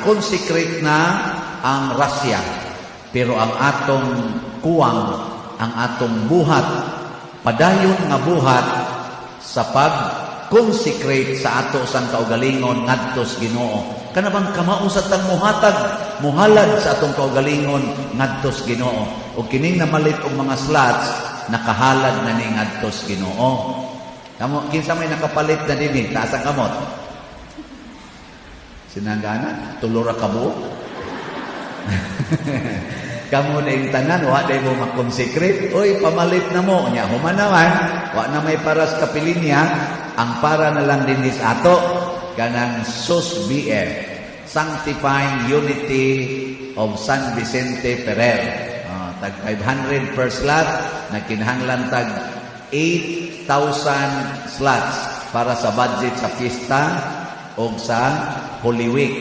Na-consecrate na ang Russia. Pero ang atong kuwang, ang atong buhat, padayon nga buhat sa pag-consecrate sa ato sang kaugalingon ngadto sa Ginoo. Kana bang kamao sa tang muhatag, muhalad sa atong kaugalingon ngadto sa Ginoo. Ug kining namalit og mga slots, nakahalad na ni ngadto sa Ginoo. Kamo, kinsa may nakapalit na dinhi? Taas ang kamot. Sinanggana, tulo ra ka buok. Kamo na yung tanan, wa day mo makonsecrate. Uy, pamalit na mo. Nya, human naman, wa na may paras kapilinya, ang para na lang din sa ato, kanang SUS BF, Sanctifying Unity of San Vicente Ferrer. Tag 500 per slot, nagkinahanglan tag 8,000 slots para sa budget sa piyesta o sa Holy Week.